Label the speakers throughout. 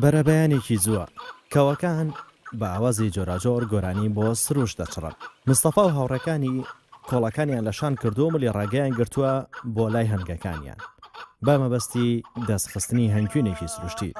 Speaker 1: بەرەبەیانێکی زووە، کەوەکان بە ئاوازی جۆراجۆر گۆرانی بۆ سروشت دەچڕن. مستەفا و هاوڕێکانی کۆڵەکانیان لە شان کردووە و ملی ڕێگەیان گرتووە بۆ لای هەنگەکانیان بە مەبەستی دەستخستنی هەنگوینێکی سروشتی.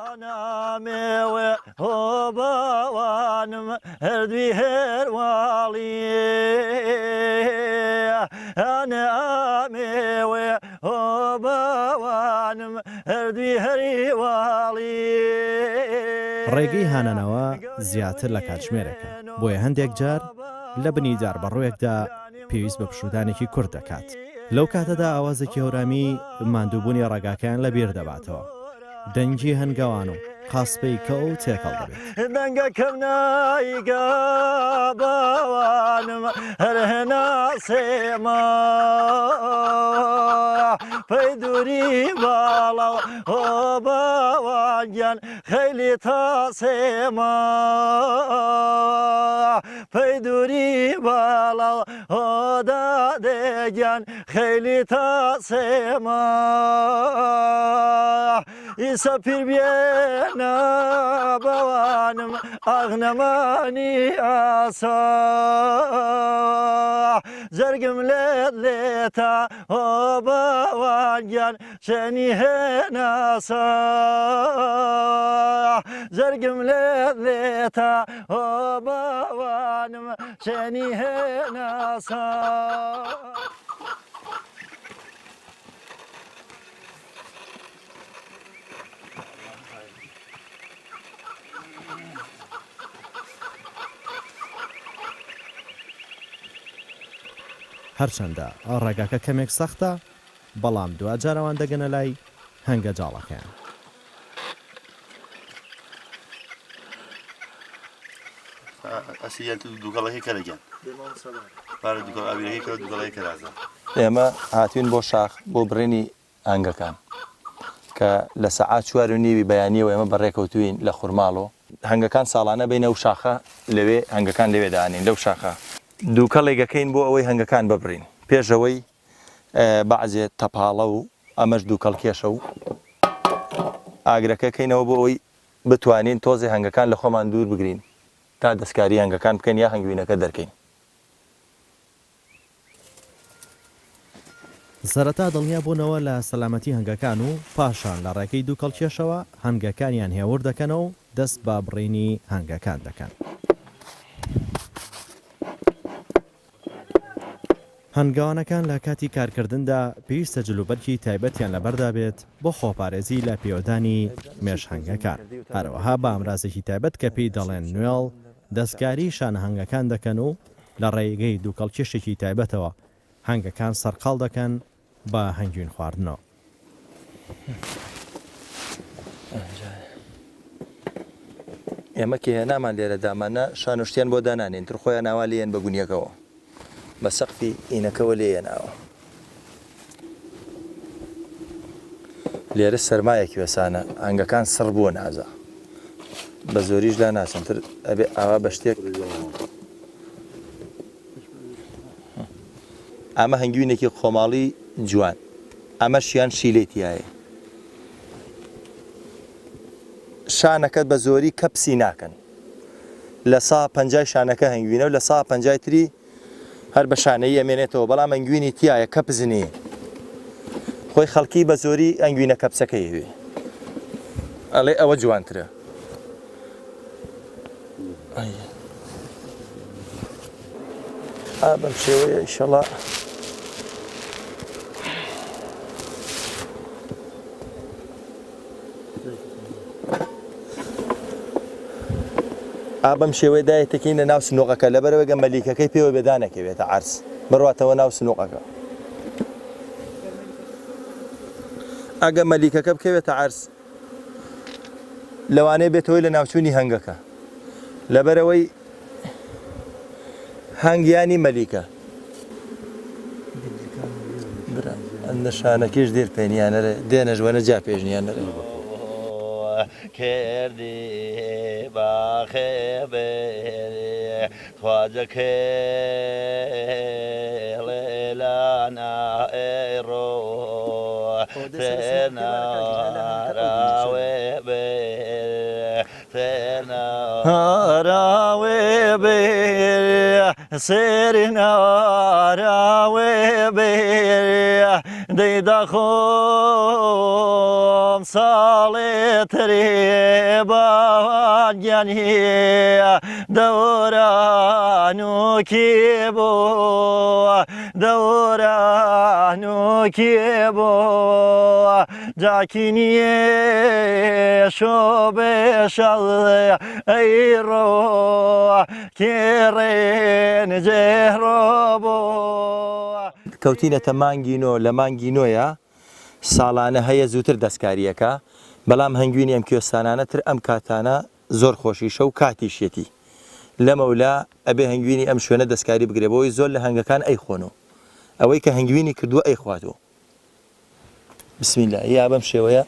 Speaker 1: ڕێگەی هانانەوە زیاتر لە کاتژمێرێکە، بۆیە هەندێک جار لە بنی داربەڕووێکدا پێویست بە پشوودانێکی کورت دەکات. لەو کاتەدا ئاوازێکی هەورامی ماندووبوونی ڕێگاکەیان لەبیر دەباتەوە. دەنگی هەنگەوان و قاسپەی کەو تێکەڵ دەبێت.
Speaker 2: دەنگەکەم نایگا باوانم هەر هەناسێمە پەی دووری باڵا هۆ باوان گیان خەیلی تاسێمە پەی دووری باڵا هۆ دادێ گیان خەیلی تاسێمە ئیسە پیر بێنە باوانم ئاغ نەمانی ئاسا جەرگم لێت لێتە هۆ باوان گیان چێنی هێناسا جەرگم لێت لێتە هۆ باوانم چێنی هێناسا.
Speaker 1: هەرچەندە ڕێگاکە کەمێک سەختە، بەڵام دواجار ئەوان دەگەنە لای هەنگە جاڵەکەیان.
Speaker 3: ئێمە هاتوین بۆ شاخ بۆ بڕینی هەنگەکان کە لە سەعات چوار و نیوی بەیانیەوە ئێمە بەڕێکەوتوین لە خورماڵۆ. هەنگەکان ساڵانە بینە ئەو شاخە لەوێ هەنگەکان لەوێ دانین لەو شاخە. دووکەڵێک ئەکەین بۆ ئەوەی هەنگەکان ببڕین پێش ئەوەی بەعزێ تەپاڵە و ئەمەش دووکەڵ کێشە و ئاگرەکە کەینەوە بۆ ئەوەی بتوانین تۆزێ هەنگەکان لە خۆمان دوور بگرین تا دەستکاری هەنگەکان بکەین یا هەنگوینەکە دەرکەین.
Speaker 1: سەرەتا دڵنیا بوونەوە لە سەلامەتی هەنگەکان و پاشان لە ڕێگەی دووکەڵکێشەوە هەنگەکانیان هێور دەکەنەوە و دەست بە بڕینی هەنگەکان دەکەن. هەنگاوانەکان لە کاتی کارکردندا پێویستە جلوبەرگی تایبەتیان لەبەردا بێت بۆ خۆپارێزی لە پێوەدانی مێشهەنگەکان، هەروەها بە ئامرازێکی تایبەت کە پێی دەڵێن نوێڵ دەستکاری شانە هەنگەکان دەکەن و لە ڕێگەی دووکەڵکێشێکی تایبەتەوە هەنگەکان سەرقاڵ دەکەن بە هەنگوین خواردنەوە.
Speaker 3: ئێمە کە هێنامان لێرە داماننا شان و شتیان بۆ دانانێن تر خۆیان ئاوا لێیەن بە گونیەکەوە بە سەقفی ئینەکەوە لێیەناوە. لێرە سەرمایە کوێسانە هەنگەکان سڕ بووە نازا بە زۆریش لا ناچن تر ئەبێ ئاوا بە شتێک ئەمە هەنگوینێکی خۆماڵی جوان ئەمەشیان شیلەی تایە شانەکە بە زۆری کەپسی ناکەن لە سا پەنجای شانەکە هەنگوینە و لە سا پەنجای تری هەر بە شانەیی ئەمێنێتەوە بەڵام ئەنگوینی تیایە کەپس نییە خۆی خەڵکی بە زۆری ئەنگوینە کەپسەکەی هەوێ ئەڵێ ئەوە جوانترە ئا بەم شێوەیە ئیشەڵا ئا بەم شێوەیە دایتەکەینە ناو سنوقەکە لەبەرئەوەی گە مەلیکەکەی پێوە بێ دانەکەوێتە عەرز بڕواتەوە ناو سنوقەکە ئەگە مەلیکەکە بکەوێتە عەرز لەوانەیە بێتەوەی لە ناوچوونی هەنگەکە. لەبەرئەوەی هەنگ یانی مەلیکە. برا نشانەکیش دێر پێنیانەرێ دێنەش وەنە جا پێشنیانەرێ.
Speaker 2: کردی باخێ بێ خواجە کێڵێ لانا ئەی ڕۆ تێناراوێ بێ تێناراوێ بێ سێرناراوێ بێ دەی دەخۆم ساڵێ ترێ باوان گیانی دەوران و کێ بۆ دەوران و کێ بۆ جاکی نییە شۆ بێشەڵ ئەی ڕۆ کێڕێن جێڕۆ بۆ.
Speaker 3: کەوتینەتە مانگی نۆ لە مانگی نۆیە ساڵانە هەیە زووتر دەستکاریەکە بەڵام هەنگوینی ئەم کوێستانانە تر ئەم کاتانە زۆر خۆشیشە و کاتیشیەتی لەمەولا ئەبێ هەنگوینی ئەم شوێنە دەستکاری بگرێ بۆی زۆر لە هەنگەکان ئەیخۆن و ئەوەی کە هەنگوینی کردووە ئەیخوات و بسم اللە یا بەم شێوەیە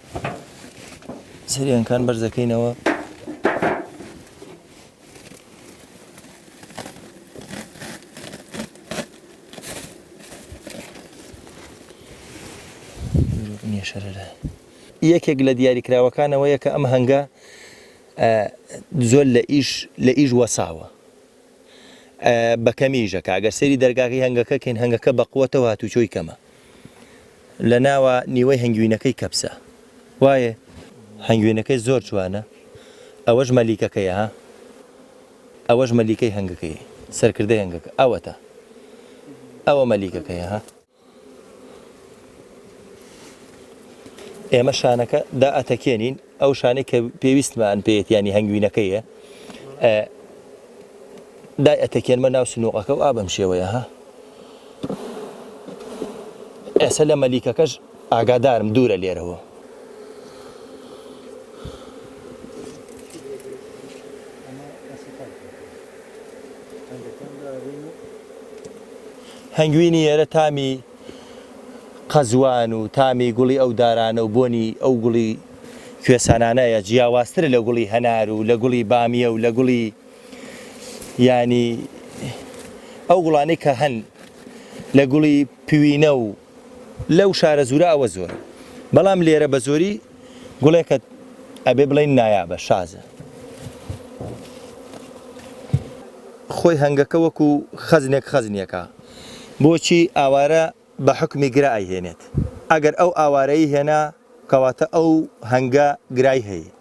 Speaker 3: سەری هەنگکان بەرزەکەینەوە. یەکێک لە دیاریکراوەکان ئەوەیە کە ئەم هەنگە زۆر لە ئیش لە ئیش وەساوە بە کەمی ئیشەکە ئەگەر سەیری دەرگاکەی هەنگەکە کەین هەنگەکە بە قوەتەوە هاتوچۆی کەمە لە ناوە نیوەی هەنگوینەکەی کەپسە وایە هەنگوینەکەی زۆر جوانە ئەوەش مەلیکەکەیە ها ئەوەش مەلیکەی هەنگەکەی سەرکردەی هەنگەکە ئەوەتە ئەوە مەلیکەکەیە ها ئێمە شانەکە دائەتەکێنین ئەو شانەی کە پێویستمان پێیەتی ینی هەنگوینەکەیە دای ئەتەکێنمە ناو سنووقەکە و ئا بەم شێوەیە ها ئێستا لە مەلیکەکەش ئاگادارم دوورە لێرەوە. هەنگوینی ئێرە تامی قەزوان و تامی گوڵی ئەو دارانە و بۆنی ئەو گوڵی کوێسانانەیە جیاوازترە لە گوڵی هەنار و لە گوڵی بامیە و لە گوڵی یانی ئەو گوڵانەی کە هەن لە گوڵی پوینە و لەو شارەزوورە ئەوە زۆرە بەڵام لێرە بە زۆری گوڵێکە ئەبێ بڵێین نایابە، شازە. خۆی هەنگەکە وەکو خەزنێک خەزنیەکا. بۆچی ئاوارە بە حوکمی گرا ئەیهێنێت؟ ئەگەر ئەو ئاوارەی هێنا کەواتە ئەو هەنگە گرای هەیە.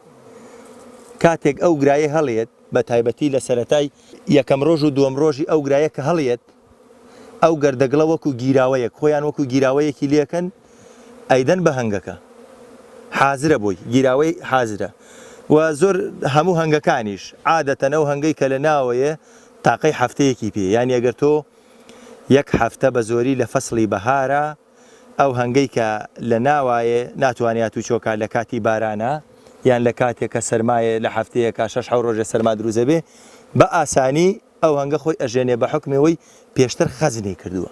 Speaker 3: کاتێک ئەو گرایە هەڵیەت بە تایبەتی لە سەرەتای یەکەم ڕۆژ و دووەم ڕۆژی ئەو گرایە کە هەڵیەت ئەو گەردەگڵە وەکو گیراوەیەک خۆیان وەکو گیراوەیەکی لێکەن ئەیدەن بە هەنگەکە حازرە بۆی گیراوەی حازرە و زۆر هەموو هەنگەکانیش عادەتەن ئەو هەنگەی کە لە ناوەیە تاقەی هەفتەیەکی پێ یانی ئەگەر تۆ یەک هەفتە بە زۆری لە فەسڵی بەهارا ئەو هەنگەی کە لە ناوایێ ناتوانێ هاتوچۆ کا لە کاتی بارانا یان لە کاتێک کە سەرمایێ لە هەفتەیەکا شەش حەو ڕۆژێ سەرما دروست ئەبێ بە ئاسانی ئەو هەنگە خۆی ئەژێنێ بە حوکمی ئەوەی پێشتر خەزنی کردووە.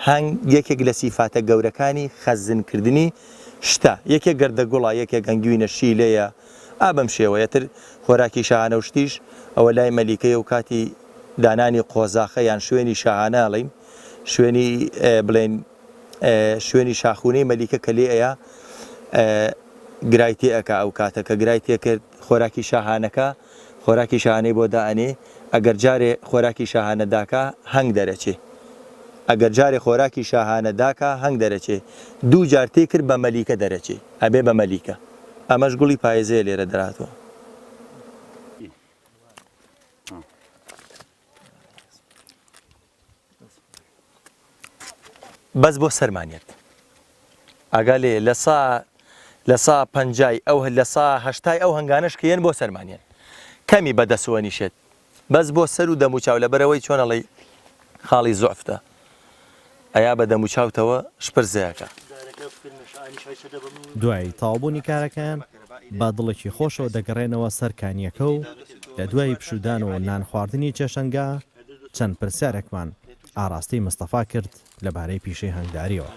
Speaker 3: هەنگ یەکێک لە سیفاتە گەورەکانی خەزن کردنی شتە. یەکێک گەردەگوڵە، یەکێک هەنگوینە، شیلەیە، ئا بەم شێوەیە تر خۆراکی شاهانە و شتیش ئەوە لای مەلیکەیە و کاتی دانانی قۆزاخە یان شوێنی شاهانە ئەڵێین شوێنی بڵێین شوێنی شاخونەی مەلیکە کە لێ ئەیا گرای تێ ئەکا ئەو کاتە کە گرای تێ کرد خۆراکی شاهانەکە خۆراکی شاهانەی بۆ دائەنێ ئەگەر جارێ خۆراکی شاهانە داکا هەنگ دەرەچێ ئەگەر جارێ خۆراکی شاهانە داکا هەنگ دەرەچێ دوو جار تێ کرد بە مەلیکە دەرەچێ ئەبێ بە مەلیکە ئەمەش گوڵی پایزەیە لێرە دەرهاتوە. بەس بۆ سەرمان یەت ئاگا لێیە لە سا لە سا پەنجای ئەو لە سا هەشتای ئەو هەنگانەش کە یەن بۆ سەرمان یەن کەمی بە دەسوە نیشێت بەس بۆ سەر و دەموچاو لەبەرەوەی چۆن ئەڵێی خاڵی زوعفتە ئەیا بە دەموچاوتەوە شپرزەیەکە.
Speaker 1: دوای تەواوبوونی کارەکەیان بە دڵێکی خۆشەوە دەگەڕێنەوە سەر کانییەکە و. لە دوای پشوودان و نان خواردنی چێشتنگا چەند پرسیارێکمان ئاراستەی مستەفا کرد لەبارەی پیشەی هەنگدارییەوە.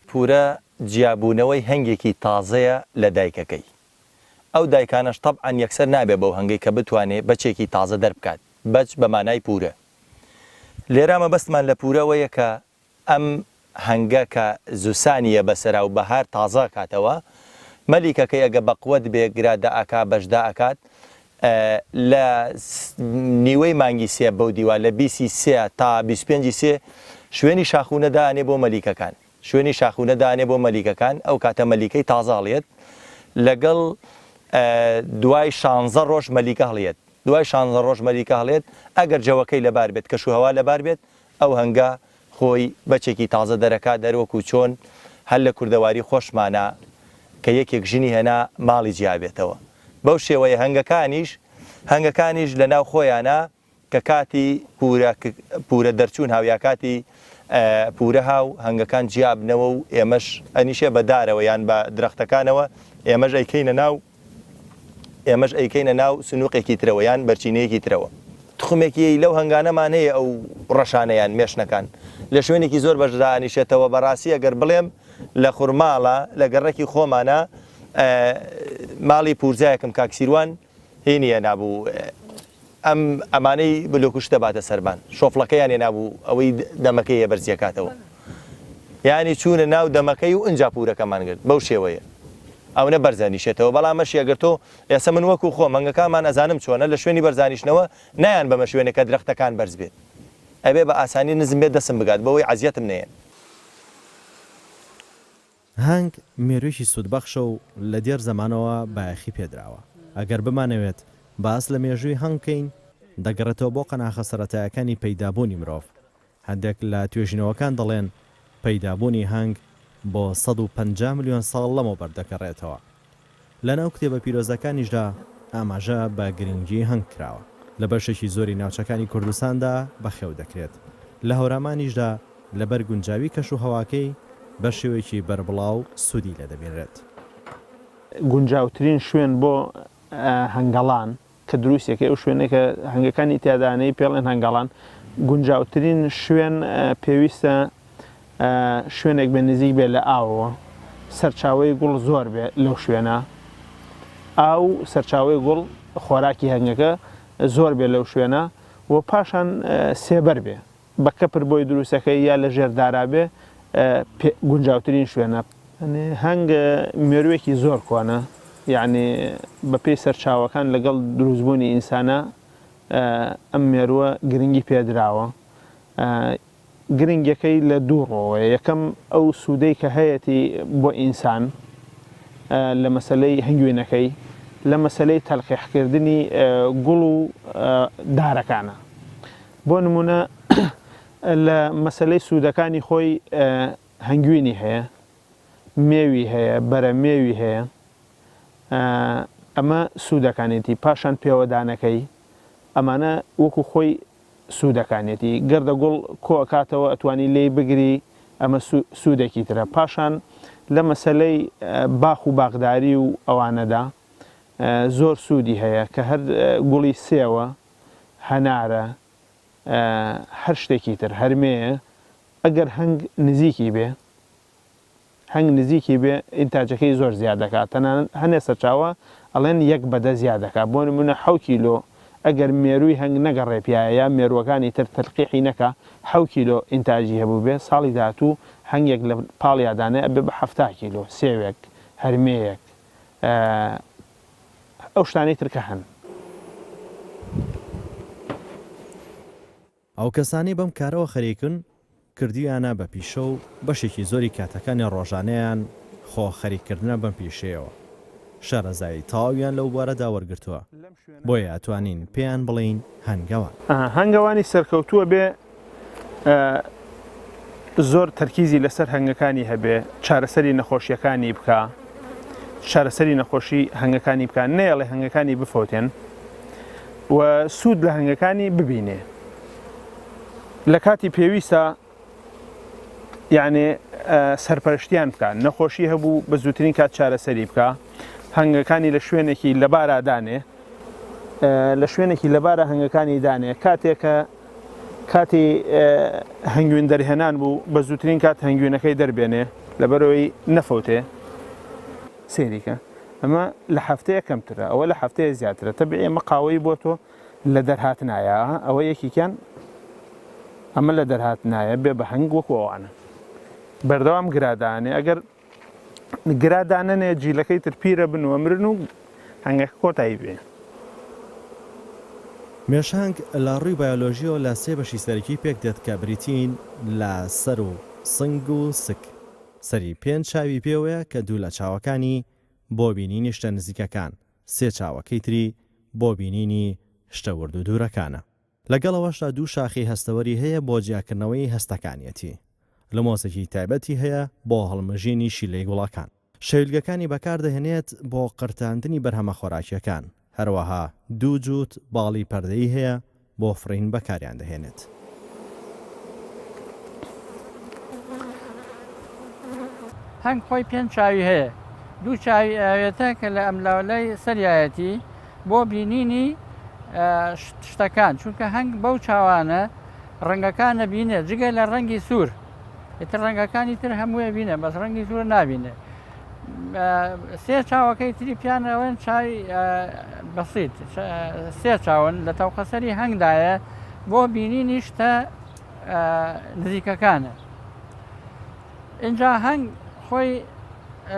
Speaker 3: پورە جیابوونەوەی هەنگێکی تازەیە لە دایکەکەی. ئەو دایکانەش تەبعەن یەکسەر نابێ بەو هەنگەی کە بتوانێ بەچێکی تازە دەربکات، بەچ بە مانای پورە. لێرا مەبەستمان لە پورە ئەوەیە کە ئەم هەنگە کە زوسانی یە بەسەرا و بەهار تازە ئەکاتەوە، مەلیکەکەی ئەگە بەقوەت بێ گرا دائەکا بەش دائەکات لە نیوەی مانگی سێ بەو دیوا لە بیسی سێ تا 25 سێ شوێنی شاخونە دائەنێ بۆ مەلیکەکان شوێنی شاخونە دائەنێ بۆ مەلیکەکان ئەو کاتە مەلیکەی تازە هەڵیەت لەگەڵ دوای شانزە ڕۆژ مەلیکە هەڵیەت دوای شانزە ڕۆژ مەلیکە هەڵێت ئەگەر جەوەکەی لەبار بێت کەشوهەوا لەبار بێت ئەو هەنگە خۆی بەچێکی تازە دەرەکات هەروەکو چۆن هەر لە کوردەواری خۆشمانا کە یەکێک ژنی هێنا ماڵی جیابێتەوە بەو شێوەیە هەنگەکانیش هەنگەکانیش لە ناو خۆیانا کە کاتی پورە پورە دەرچوون هاو یا کاتی پورە هاو هەنگەکان جیابنەوە و ئێمەش ئەنیشێ بە دارەوە یان بە درەختەکانەوە ئێمەش ئەیکەینە ناو ئێمەش ئەیکەینە ناو سنوقێکی ترەوە یان بەرچینەیەکی ترەوە. تخمێکی لەو هەنگانەمان هەیە ئەو ڕەشانە یان مێشنەکان لە شوێنێکی زۆر بەش دائەنیشێتەوە بەڕاستی ئەگەر بڵێم لە خورماڵە لە گەڕەکی خۆمانە ماڵی پورزایەکم کاک سیروان هینی هێنابوو ئەم ئەمانەی بلۆکوش دەباتە سەربان شۆفڵەکەیان هێنابوو ئەوەی دەمەکەی هەیە بەرزیەکاتەوە یانی چوونە ناو دەمەکەی و ئنجا پورەکەمان گرت بەو شێوەیە ئەونە بەرزە نیشێتەوە بەڵام مەشی ئەگەر تۆ ئێسە من وەکو خۆم هەنگەکانمان ئەزانم چۆنە لە شوێنی بەرزانیشنەوە نایان بەمە شوێنێک کە درەختەکان بەرز بێت ئەبێ بە ئاسانی نزم بێت دەسم بگات بەوەی عەزیەتم نەیەن.
Speaker 1: هەنگ مێرووێکی سوودبەخشە و لە دێر زەمانەوە بایەخی پێدراوە. ئەگەر بمانەوێت باس لە مێژووی هەنگ بکەین، دەگەڕێتەوە بۆ قەناخە سەرەتایەکانی پەیدابوونی مرۆڤ. هەندێک لە توێژینەوەکان دەڵێن پەیدابوونی هەنگ بۆ 150 ملیۆن ساڵ لەمەوبەر دەگەڕێتەوە. لەناو کتێبە پیرۆزەکانیشدا ئاماژە بە گرنگی هەنگ کراوە. لە بەشێکی زۆری ناوچەکانی کوردستاندا بەخێو دەکرێت. لە هەورامانیشدا لەبەر گونجاوی کەشوهەواکەی بە شێوەیەکی بەربڵاو سوودی لێ دەبینرێت.
Speaker 4: گونجاوترین شوێن بۆ هەنگەڵان کە دروستیەکەی ئەو شوێنەی کە هەنگەکانی تیا دانێی پێڵێن هەنگەڵان گونجاوترین شوێن پێویستە شوێنێک بێ نزیک بێ لە ئاوەوە سەرچاوەی گوڵ زۆر بێ لەو شوێنە ئاو سەرچاوەی گوڵ خۆراکی هەنگەکە زۆر بێ لەو شوێنە و پاشان سێبەر بێ بە کەپر بۆی دروستەکەی یا لە ژێر دارا بێ گونجاوترین شوێنە. هەنگ مێرووێکی زۆر کۆنە یەعنی بە پێی سەرچاوەکان لەگەڵ دروستبوونی ئینسانا ئەم مێرووە گرنگی پێ دراوە. گرنگیەکەی لە دوو ڕۆوەیە یەکەم ئەو سوودەی کە هەیەتی بۆ ئینسان لە مەسەلەی هەنگوینەکەی لە مەسەلەی تەلقیحکردنی گوڵ و دارەکانە. بۆ نموونە لە مەسەلەی سوودەکانی خۆی هەنگوینی هەیە، مێوی هەیە، بەرە مێوی هەیە، ئەمە سوودەکانێتی، پاشان پێوەدانەکەی، ئەمانە وەکو خۆی سوودەکانێتی، گەردە گوڵ کۆ ئەکاتەوە ئەتوانی لێی بگری، ئەمە سوودێکی ترە. پاشان لە مەسەلەی باخ و باخداری و ئەوانەدا زۆر سوودی هەیە کە هەر گوڵی سێوە، هەنارە، هەر شتێکی تر، هەرمێیە، ئەگەر هەنگ نزیکی بێ، هەنگ نزیکی بێ ئینتاجەکەی زۆر زیاد دەکات، تەنانەت هەنێ سەرچاوە ئەڵێن یەک بە دە زیاد دەکات، بۆ نموونە حەو کیلۆ ئەگەر مێرووی هەنگ نەگەڕێ پیایە یا مێرووەکانی تر تەلقیحی نەکا حەو کیلۆ ئینتاجی هەبووبێ ساڵی داهاتوو هەنگێک لە پاڵیا دانێ ئەبێ بە 70 کیلۆ، سێوێک، هەرمێیەک، ئەو شتانەی تر کە هەن.
Speaker 1: ئەو کەسانەی بەم کارەوە خەریکن. کردویانە بە پیشە و بەشێکی زۆری کاتەکانی ڕۆژانەیان خۆ خەریککردنە بەم پیشەیەوە. شارەزایی تەواویان لەو بوارەدا وەرگرتووە، بۆیە ئەتوانین پێیان بڵێین هەنگەوان.
Speaker 4: هەنگەوانی سەرکەوتووە بێ زۆر تەرکیزی لەسەر هەنگەکانی هەبێ، چارەسەری نەخۆشیەکانی بکا، چارەسەری نەخۆشی هەنگەکانی بکا، نەیەڵێ هەنگەکانی بفەوتێن و سوود لە هەنگەکانی ببینێ. لە کاتی پێویستە یانێ سەرپەرشتیان بکە نەخۆشی هەبوو بە زووترین کات چارەسەری بکە هەنگەکانی لە شوێنێکی لەبارا دانێ لە شوێنێکی لەبارە هەنگەکانی دانێ کاتێکە کاتی هەنگوین دەرهێنان بوو بە زووترین کات هەنگوینەکەی دەربێنێ لەبەرەوەی نەفەوتێ سێریکە ئەمە لە هەفتەیە کەمترە ئەوە لە هەفتەیە زیاترە تەبیعی ئەمە قاوەی بۆ تۆ لە دەرهاتنایە ئەوە یەکێکیان ئەمە لە دەرهاتنایە بێ بە هەنگ وەکو ئەوانە بەردەوام گرادانێ ئەگەر گرا دانەنێ جیلەکەی تر پیرە بن و ئەمرن و هەنگەکە کۆتایی بێ.
Speaker 1: مێشهەنگ لە ڕووی بایۆلۆژییەوە لە سێ بەشی سەرەکی پێکدێت کە بریتین لە سەر و سنگ و سک. سەری پێنج چاوی پێوەیە کە دوو لە چاوەکانی بۆ بینینی شتە نزیکەکان، سێ چاوەکەی تری بۆ بینینی شتە ورد و دوورەکانە. لەگەڵ ئەوەشدا دوو شاخی هەستەوەری هەیە بۆ جیاکردنەوەی هەستەکانیەتی. لمۆزێکی تایبەتی هەیە بۆ هەڵمژینی شیلەی گوڵەکان. شەویلگەکانی بەکاردەهێنێت بۆ قرتاندنی بەرهەمە خۆراکیەکان. هەروەها دوو جووت باڵی پەردەیی هەیە بۆ فڕین بەکاریان دەهێنێت.
Speaker 5: هەنگ خۆی پێنج چاوی هەیە، دوو چاوی ئاوێتە کە لە ئەملاولای سەریایەتی بۆ بینینی شتەکان، چونکە هەنگ بەو چاوانە ڕەنگەکان ئەبینێ جگە لە ڕەنگی سوور، ئیتر ڕەنگەکانی تر هەمووی ئەبینێ بەس ڕەنگی سوور نابینێ. سێ چاوەکەی تری پیان ئەڵێن چاوی بەسیت، سێ چاون لە تەوقەسەری هەنگدایە بۆ بینینی شتە نزیکەکانە. ئینجا هەنگ خۆی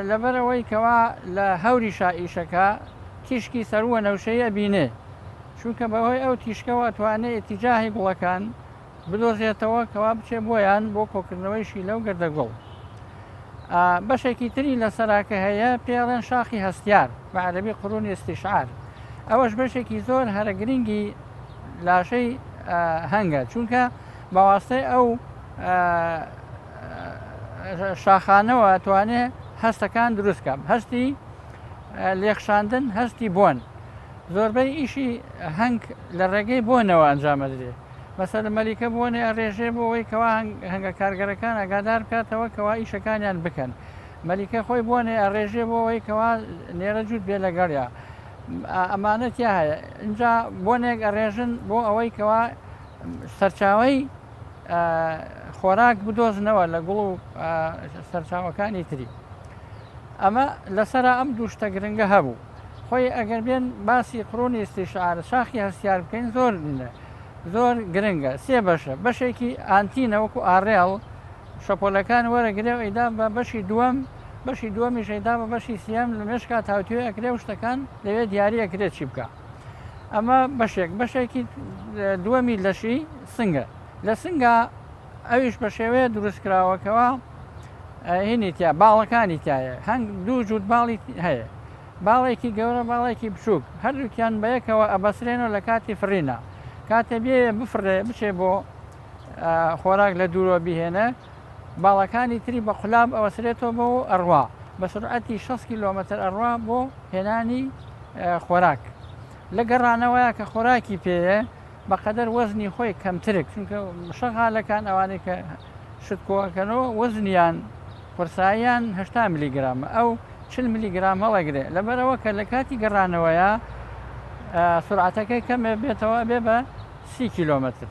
Speaker 5: لەبەرئەوەی کەوا لە هەوریشا ئیشەکا تیشکی سەرووە نەوشەی ئەبینێ چونکە بەهۆی ئەو تیشکەوە ئەتوانێ ئیتیجاهی گوڵەکان بدۆزێتەوە کەوا بچێ بۆیان بۆ کۆکردنەوەی شیلە و گردەگوڵ. بەشێکی تری لە سەراکە هەیە پێڵێن شاخی هەستیار بە عەرەبی قرون استشعار ئەوەش بەشێکی زۆر هەرە گرنگی لاشەی هەنگە چونکە بەواستەی ئەو شاخانەوە توانێ هەستەکان دروست کە هەستی لێخشاندن هەستی بۆن زۆربەی ئیشی هەنگ لە ڕێگەی بۆنەوە ئەنجامەدرێ مەسەلەن مەلیکە بۆنێ ئەڕێژێ بۆ ئەوەی کەوا هەنگە کارگەرەکان ئاگادار بکاتەوە کەوا ئیشەکانیان بکەن مەلیکە خۆی بۆنێ ئەڕێژێ بۆ ئەوەی کەوا نێرە جووت بێ لەگەڵیا ئەمانە تیا هەیە اینجا بۆنێک ئەڕێژن بۆ ئەوەی کەوا سەرچاوەی خۆراک بدۆزنەوە لە گوڵ و سەرچاوەکانی تری ئەمە لەسرە ئەم دوو شتە گرنگە هەبوو خۆی ئەگەر بێن باسی قڕونی استشعار شاخی هەستیار بکەین زۆر زۆر گرنگە سێ بەشە بەشێکی ئانتینە وەکو ئاڕێڵ شەپۆلەکان وەرەگرێ و ئەیدا بە بەشی دووەم بەشی دووەمیش ئەیدا بە بەشی سیەم لە مێشکا تاوتوێ ئەکرێ و شتەکان لەوێ دیاری ئەکرێ چی بکە ئەمە بەشێک بەشێکی دووەمی لەشی سنگە لە سنگا ئەویش بە شێوەیە دروست کراوەکەوە هینی تیا باڵەکانی تایە هەنگ دوو جووت باڵی هەیە باڵێکی گەورە باڵێکی بچووک هەردووکیان بەیەکەوە ئەبەسرێنەوە لە کاتی فڕینە کاتێ بێ بفڕێ بچێ بۆ خۆراک لە دوورەوە بهێنە باڵەکانی تری بە قولاب ئەوەسرێتەوە بۆ ئەڕوا بە سرعەتی 60 کیلۆمەتر ئەڕوا بۆ هێنانی خۆراک لە گەڕانەوەیە کە خۆراکی پێیە بەقەدەر وەزنی خۆی کەمترک چونکە شەغالەکان ئەوانەی کە شت کۆئەکەنەوە وەزنیان قورساییان 80 ملیگرامە ئەو 40 ملیگرام هەڵەگرێ لەبەرەوە کە لە کاتی گەڕانەوەیە سرعەتەکەی کەمێ بێتەوە بێ بە سی کیلۆمەتر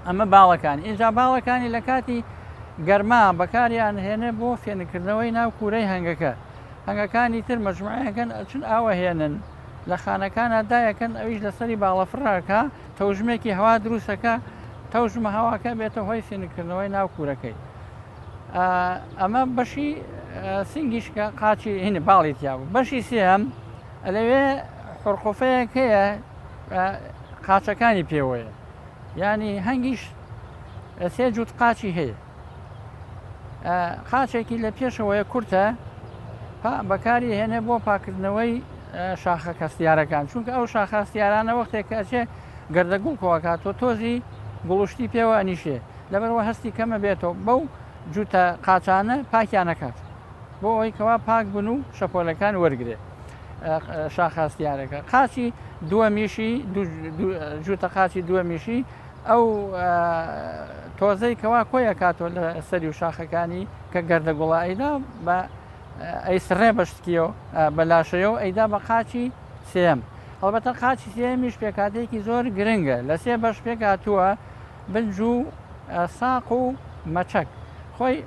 Speaker 5: ئەمە باڵەکانی ئینجا باڵەکانی لە کاتی گەرما بەکاریان هێنێ بۆ فێنکردنەوەی ناو کوورەی هەنگەکە هەنگەکانی تر مەجموعەیەکەن ئەچن ئاوە هێنن لە خانەکانا دایەکەن ئەویش لەسەری باڵەفڕەکە تەوژمێکی هەوا دروستەکە تەوژمە هەواکە بێتە هۆی فێنکردنەوەی ناو کوورەکەی ئەمە بەشی سنگیش کە قاچی هینی باڵی تیا بوو بەشی سێهەم لەوێ حڕقوفەیەک هەیە قاچەکانی پێوەیە ینی هەنگیش سێ جووت قاچی هەیە. قاچێکی لە پێشەوەیە کورتە بەکاری هێنێ بۆ پاکردنەوەی شاخە کەستیارەکان چونکە ئەو شاخە هەستیارانە وەختێک کە ئەچێ گەردەگوڵ کۆکاتەوە تۆزی گوڵشتی پێوە ئەنیشێ لەبەرەوە هەستی کەمە بێتەوە بەو جووتە قاچانە پاکیانەکات بۆ ئەوەی کەوا پاک بن و شەپۆلەکان وەرگێ شاخە هەستیارەکە قاچی دووەمیشی جووتە قاچی دووەمیشی ئەو تۆزەی کەوا کۆی ئەکاتەوە لە سەری و شاخەکانی کە گەردە گوڵە ئەیدا بە ئەیسڕێ بە شتکیەوە بە لاشەیەوە ئەیدا بە قاچی سێم هەڵبەتە قاچی سێمیش پێکاتێکی زۆر گرنگە لە سێ بەش پێکاتووە بنج و ساق و مەچەک خۆی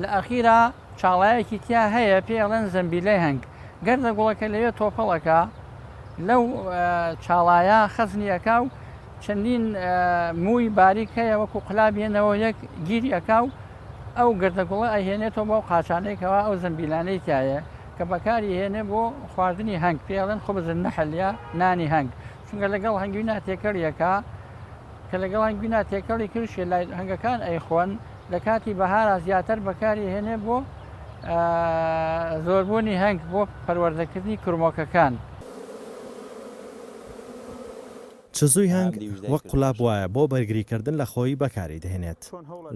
Speaker 5: لە ئەخیرا چاڵایەکی تیا هەیە پێ ئەڵێن زەمبیلەی هەنگ گەردە گوڵەکە لەوێ تۆپەڵەکە لەو چاڵایە خەزنی ئەکا و چەندین مووی باریک هەیە وەکو قلابێنەوە یەک گیری ئەکا و ئەو گردەگوڵە ئەهێنێتەوە بەو قاچانەی کەوا ئەو زەمبیلانەی تایە کە بەکاری هێنێ بۆ خواردنی هەنگ پێڵێن خبز النحل یا نانی هەنگ چونکە لەگەڵ هەنگوینا تێکەڵیەکە کە لەگەڵ هەنگوینا تێکەڵی کرد شێلای هەنگەکان ئەیخۆن لە کاتی بەهارا زیاتر بەکاری هێنێ بۆ زۆربوونی هەنگ بۆ پەروەردەکردنی کرمۆکەکان.
Speaker 1: چزووی هەنگ وەک قولاب وایە بۆ بەرگریکردن لە خۆی بەکاری دەهێنێت.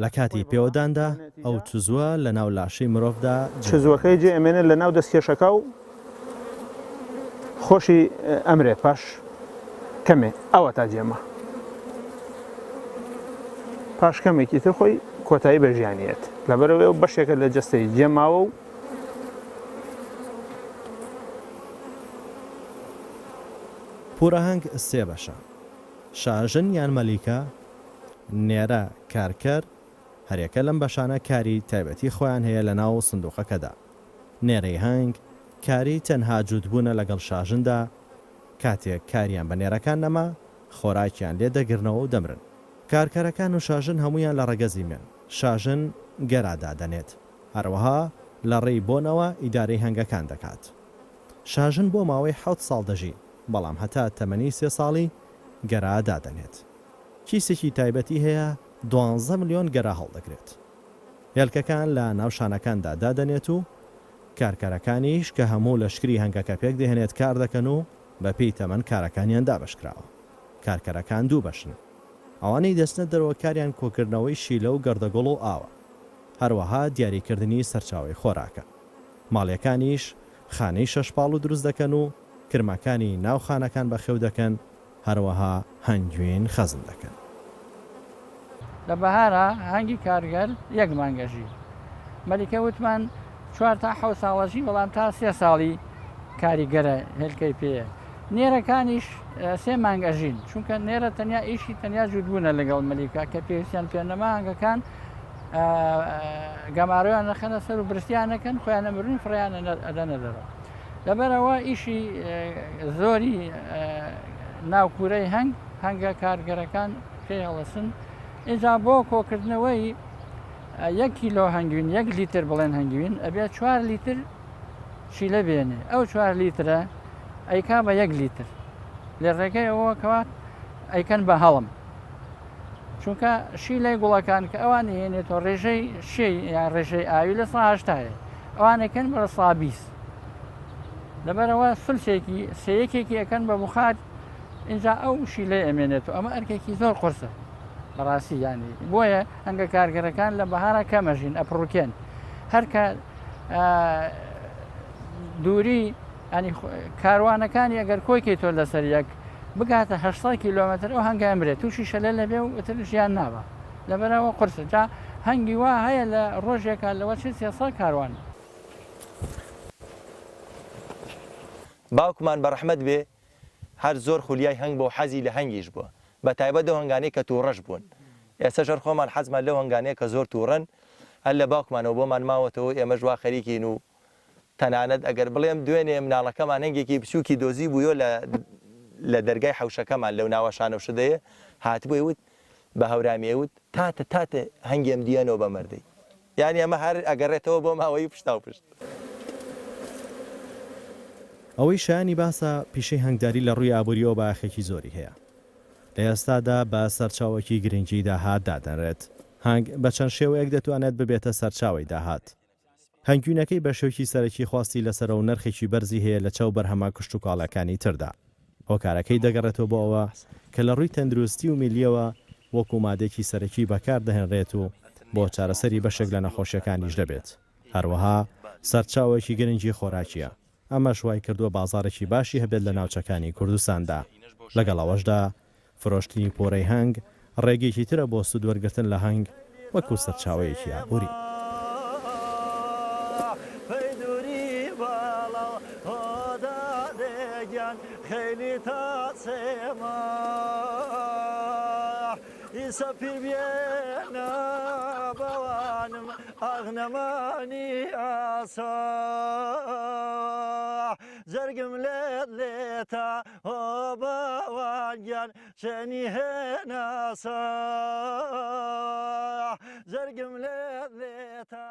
Speaker 1: لە کاتی پێوەداندا ئەو چزووە لە ناو لاشەی مرۆڤدا جێ
Speaker 4: چزووەکەی
Speaker 1: دەمێنێت.
Speaker 4: جێ ئەمێنێت لە ناو دەستکێشەکە و خۆشی ئەمرێ پاش کەمێ ئەوەتا جێما پاش کەمێکی تر خۆی کۆتایی بە ژیانی یەت لەبەرئەوەی ئەو بەشێکە لە جەستەی جێماوە و
Speaker 1: پورەهەنگ سێ بەشە، شاژن یان مەلیکە، نێرە، کارکەر، هەریەکە لەم بەشانە کاری تایبەتی خۆیان هەیە لەناو سندوقەکەدا. نێرەی هەنگ کاری تەنها جووتبوونە لەگەڵ شاژندا، کاتێک کاریان بە نێرەکان نەما، خۆراکیان لێ دەگرنەوە و دەمرن. کارکەرەکان و شاژن هەموویان لە ڕەگەزی مێن، شاژن گەرا دادەنێت، هەروەها لە ڕێی بۆنەوە ئیدارەی هەنگەکان دەکات. شاژن بۆ ماوەی حەوت ساڵ دەژی، بەڵام هەتا تەمەنی سێ ساڵی گەرا دادەنێت. کیسێکی تایبەتی هەیە دوانزە ملیۆن گەرا هەڵدەگرێت. هێلکەکان لە ناو شانەکاندا دادەنێت و کارکەرەکانیش کە هەموو لەشکری هەنگەکە پێکدەهێنێت کاردەکەن و بەپێی تەمەن کارەکانیان دابەشکراوە. کارکەرەکان دوو بەشن. ئەوانەی دەچنە دەرەوە کاریان کۆکردنەوەی شیلە و گەردەگوڵ و ئاوە. هەروەها دیاریکردنی سەرچاوەی خۆراکە. ماڵیەکانیش خانەی شەشپاڵو دروست دەکەن و کرمەکانی ناو خانەکان بەخێو دەکەن، هەروەها هەنگوین خەزن دەکەن.
Speaker 5: لە بەهارا هەنگی کارگەر یەک مانگ ئەژی. مەلیکە وتمان چوار تا حەوت ساڵ ئەژی بەڵام تا سێ ساڵی کاریگەرە هێلکەی پێیە. نێرەکانیش سێ مانگ ئەژین چونکە نێرە تەنیا ئیشی تەنیا جووتبوونە لەگەڵ مەلیکە کە پێویستیان پێ نەما هەنگەکان گەمارۆیان نەخەنە سەر و برسیان نەکەن خۆیان ئەمرن فڕیان ئەدەنە دەرەوە. لەبەرئەوە ئیشی زۆری ناو کوورەی هەنگ، هەنگە کارگەرەکان پێی هەڵەسن. ئینجا بۆ کۆکردنەوەی یەک کیلۆ هەنگوین، یەک لیتر بڵێن هەنگوین، ئەبێ چوار لیتر شیلە بێنێ. ئەو چوار لیترە ئەیکا بە یەک لیتر. لە ڕێگەی ئەوە کەوا ئەیکەن بە هەڵم. چونکە شیلەی گوڵەکان کە ئەوان هێنێتەوە ڕێژەی شێ یان ڕێژەی ئاوی لە سا هەشتایە. ئەوان ئەیکەن بە سا 20. لەبەرئەوە سلسێکی سێیەکێکی ئەکەن بە بوخار ئینجا ئەو شیلەی ئەمێنێتەوە ئەمە ئەرکێکی زۆر قورسە بەڕاستی یانی بۆیە هەنگە کارگەرەکان لە بەهارا کەمەژین ئەپڕوکێن هەرکە دووری ینی کاروانەکانی ئەگەر کۆی کەیتۆ لەسەر یەک بگاتە 800 کیلۆمەتر ئەو هەنگە ئەمرێت تووشی شەلە لەبێ و ئتر ژیان نابە لەبەرەوە قورسە جا هەنگی وا هەیە لە ڕۆژێکا لەوە چ 300 کاروان
Speaker 3: باوکمان بە ڕەحمەت بێ هەر زۆر خولیای هەنگ بووە و حەزی لە هەنگیش بووە بە تایبەت لەو هەنگانەی کە تووڕەش بوون ئێستەش هەر خۆمان حەزمان لەو هەنگانەیە کە زۆر تووڕەن هەر لە باوکمانەوە بۆمان ماوەتەوە و ئێمەش وا خەریکین و تەنانەت ئەگەر بڵێم دوێنێ مناڵەکەمان هەنگێکی بچووکی دۆزیبوویەوە لە لە دەرگای حەوشەکەمان لەو ناوە شانە و شدەیە هاتبووی وت بە هەورامی ئەیوت تاتە تاتە هەنگێم دیەنۆ بە مەردەی یانی ئەمە هەر ئەگەڕێتەوە بۆ ماوەیی پشتاوپشت.
Speaker 1: ئەوەی شایانی باسە پیشەی هەنگداری لە ڕووی ئابوورییەوە بایەخێکی زۆری هەیە. لە ئێستادا بە سەرچاوەکی گرنگی داهات دادەنرێت. هەنگ بە چەند شێوەیەک دەتوانێت ببێتە سەرچاوەی داهات. هەنگوینەکەی بە شێوکی سەرەکی خواستی لەسەرە و نرخێکی بەرزی هەیە لە چاو بەرهەمە کشتوکاڵیەکانی تردا. هۆکارەکەی دەگەڕێتەوە بۆ ئەوە کە لە ڕووی تەندروستی و میللیەوە وەکو مادەیەکی سەرەکی بەکاردەهێنرێت و بۆ چارەسەری بەشێک لە نەخۆشیەکانیش دەبێت. هەروەها سەرچاوەیەکی گرنگی خۆراکیە. ئەمەش وایکردووە بازاڕێکی باشی هەبێت لە ناوچەکانی کوردستاندا. لەگەڵ ئەوەشدا فرۆشتنی پۆرەی هەنگ ڕێگەیەکی ترە بۆ سوودوەرگرتن لە هەنگ وەکو سەرچاوەیەکی ئابووری.
Speaker 2: چەنی هێناسە جەرگم لێت لێتە.